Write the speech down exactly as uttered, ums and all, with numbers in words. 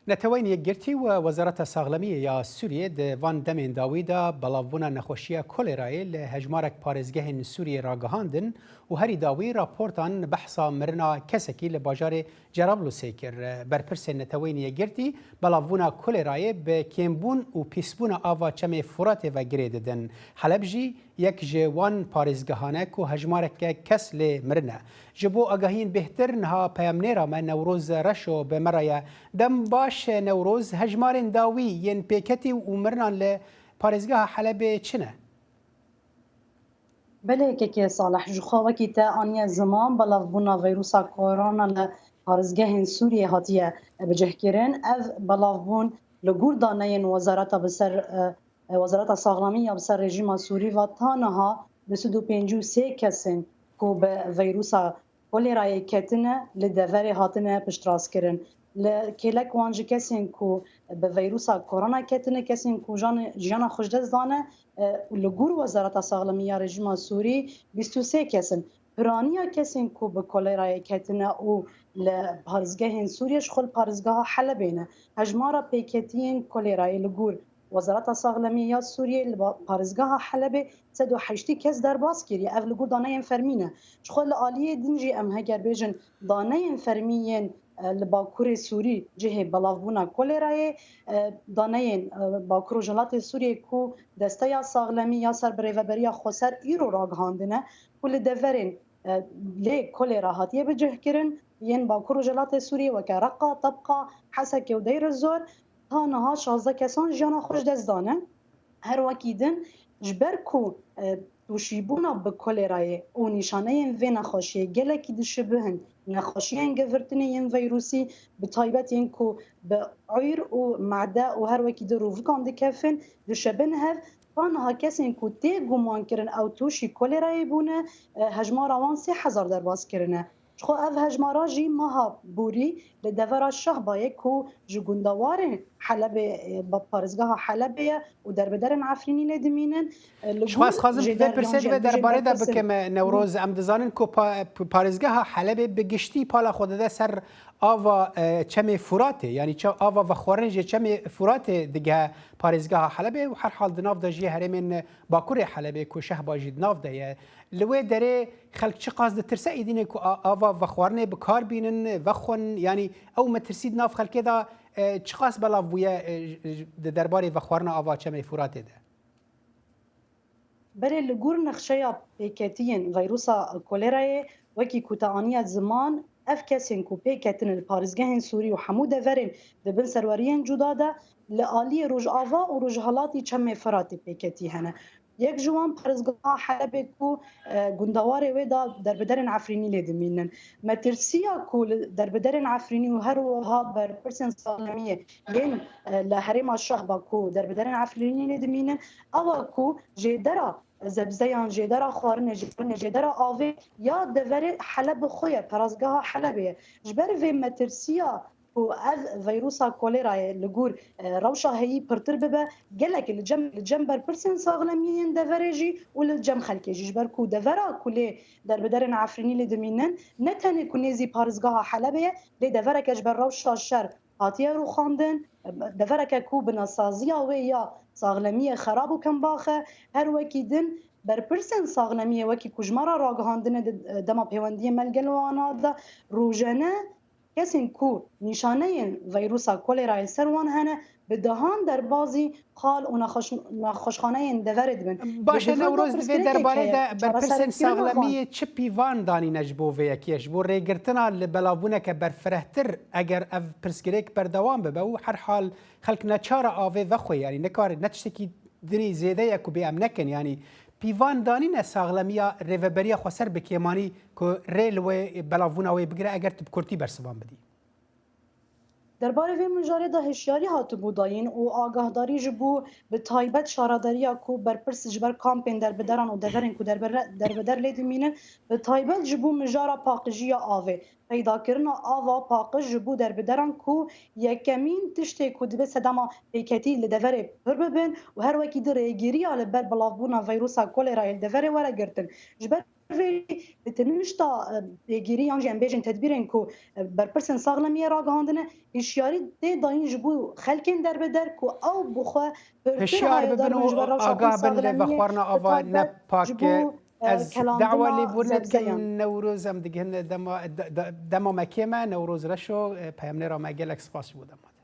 Neteweyên Yekgirtî û Wezareta Saxlemiyê ya Sûriyê di van demên dawî de belavbûna nexweşiya kolêrayê li hejmarek parêzgehên Sûriyê ragihandin û herî dawî raportan behsa mirina kesekî li bajarê Cerablusê kir. Berpirsên Neteweyên Yekgirtî belavbûna kolêrayê bi kêmbûn û pîsbûna ava Çemê Furatê ve girê didin. Heleb jî yek ji wan parêzgehan e ku hejmareke kes lê mirine. Ji bo agahiyên bêhtir, niha peyamnêra me Newroz Reşo bi me re ye. Dem baş Newroz, hejmarên dawî yên pêketî û mirinan li parêzgeha Helebê çi ne? Belê, kekê Salih, ji xwe wekî te aniye ziman, belavbûna vîrusa korona li parêzgehên Sûriyê hatiye bicihkirin. Ev belavbûn li gor daneyên wezareta bi ser, e, e, Wezareta Saxlemî ya bi ser rejîma Sûrî ve ta niha du sed û pêncî û sê kesên ku bi vîrusa kolêrayê ketine li deverê hatine piştrastkirin. Li kêlek wan ji kesên ku bi vîrusa korona ketine, kesên ku jan-, jiyana xwe ji dest dane, e, li gor Wezareta Saxlemî ya rejîma Sûrî bîst û sê kes in. Piraniya kesên ku bi kolêrayê ketine û li parêzgehên Sûriyê ji xwe li parêzgeha Helebê ne. Hejmara pêketiyên kolêrayê li gor Wezareta Saxlemî ya Sûriyê li ba-, parêzgeha Helebê sed û heştî kes derbas kiriye. Ev li gor daneyên fermî ne. Ji xwe li aliyê din jî em heger bêjin daneyên fermî yên, e, li Bakurê Sûrî cihê belavbûna kolêrayê, e, daneyên, e, Bakur Rojhilatê Sûriyê ku Desteya Saxlemî ya ser bi Rêveberiya Xweser îro ragihandine ku li deverên, e, lê kolêra hatiye bicihkirin, yên Bakur Rojhilatê Sûriyê weke Reqa, Tebqa, Heseke û Deir Zor, ta niha şazdeh kesan jiyana xwe ji dest dane. Her wekî din, ji ber ku, e, tûşîbûna bi kolêrayê û nîşaneyên vê nexweşiyê gelekî dişibihin nexweşiyên girtinê yên vîrusî, bi taybet yên ku bi uyr û mede û her wekî din rûvikan dikevin, dişibin hev, ta niha kesên ku tê gumankirin ew tûşî kolêrayê bûne, e, hejmara wan sê hezar derbas kirine. Ji xwe ev hejmara jî meha borî li devera Şehbayê ku ji gundewarên Helebê, e, ba-, parêzgeha Helebê ye û derbiderên Efrînî lê dimînin, e, li Ji xwe ez gor xwazim vê jêder pirsê yan di jî vê derbarê de derpirsên bikim, e, Newroz. Em dizanin ku pa-, p-, parêzgeha Helebê bi giştî pala xwe dide ser ava, e, Çemê Furatê, yanî ça-, ava vexwarinê ji Çemê Furatê digehe parêzgeha Helebê û herhal di nav de jî herêmên Bakurê Helebê ku Şehba jî di nav de ye. Li wê derê xelk çiqas ditirse êdî ku a-, ava vexwarinê bi kar bînin, vexwin, yanî ew metirsî di nav xelkê de, e, çiqas belav bûye, e, j-, j-, di derbarê vexwarina ava Çemê Furatê de? Berê li gor nexşeya pêketiyên vîrusa kolêrayê, wekî ku te aniye ziman, ev kesên ku pê ketine li parêzgehên Sûrî û hemû deverên di bin serweriyên cuda de li aliyê Rojava û Rojhilatî Çemê Firatê pêketî hene. Yek ji wan parêzgeha Helebê ku, e, gundewarê wê de derbiderên Efrînî lê dimînin. Metirsiya ku li derbiderên Efrînî û her wiha berpirsên saxlemiyê yên, e, li herêma Şehba ku derbiderên Efrînî lê dimînin, ew e ku jêdera zebzeyan, jêdera xwarinê, jê-, jêdera avê ya deverê Helebê xwe ye, parêzgeha Helebê ye. Ji ber vê metirsiya ku ev vîrusa kolêrayê li gor, e, rewşa heyî pirtir bibe, gelek li cem, li cem berpirsên saxlemiyê yên deverê jî û li cem xelkê jî. Ji ber ku devera ku lê derbiderên Efrînî lê dimînin, ne tenê ku nêzî parêzgeha Helebê ye, lê devereke ji ber rewşa şer hatiye rûxandin, devereke ku binasaziya wê ya saxlemiyê xerab û kembax e, her wekî din berpirsên saxlemiyê wekî ku ji me re ragihandine di dema pêwendiyê me li gel wana de rojane kesên ku nîşaneyên vîrusa kolêrayê li ser wan hene, bi dehan derbazî qal û nexweş-, nexweşxaneyên deverê dibin. Baş e, Newroz, di vê derbarê de berpirsên saxlemiyê çi pîvan danîne ji bo vê yekê, ji bo rêgirtina li belavbûneke berfirehtir, eger ev pirsgirêk berdewam bibe û herhal xelk neçar e avê vexwe, yanî nikare, ne tiştekî dinî zêde ye ku bê em nekin, yanî pîvan danîne saxlemiya Rêveberiya Xweser bi kêmanî ku rê li wê belavbûna wê bigire, eger tu bi kurtî bersivan bidî. Derbarê vê mijarê de hişyarî hatibû dayîn û agahdarî ji bo bi taybet şaredariya ku berpirs ji ber kampên derbideran û deverên ku derbere-, derbider lê dimînin, bi taybet ji bo mijara paqijiya avê, peydakirina ava paqij ji bo derbideran ku yekemîn tiştê ku dibe sedema pêketî li deverê pir bibin û her wekî di rêgiriya li ber belavbûna vîrusa kolêrayê li deverê were girtin. Ji ber vê di tinişta, e, pêgirî yan jî em bêjin tedbîrên ku, e, berpirsên saxlemiyê ragihandine, hişyarî tê dayîn ji bo xelkên derbeder ku ew bi xwe pirtir Hişyar hayedar bibin bin û ji ber rewşa agah bin lê saxlemiyê, vexwarina bi ava taybet ji nepake. bo, e, Ez kelandina dawa lêbûrine zebzeyan. Dikim, Newroz em digihine dema, de-, de-, dema me kêm e, Newroz reş o, e, peyamnêra me, gelek spas ji bo dema.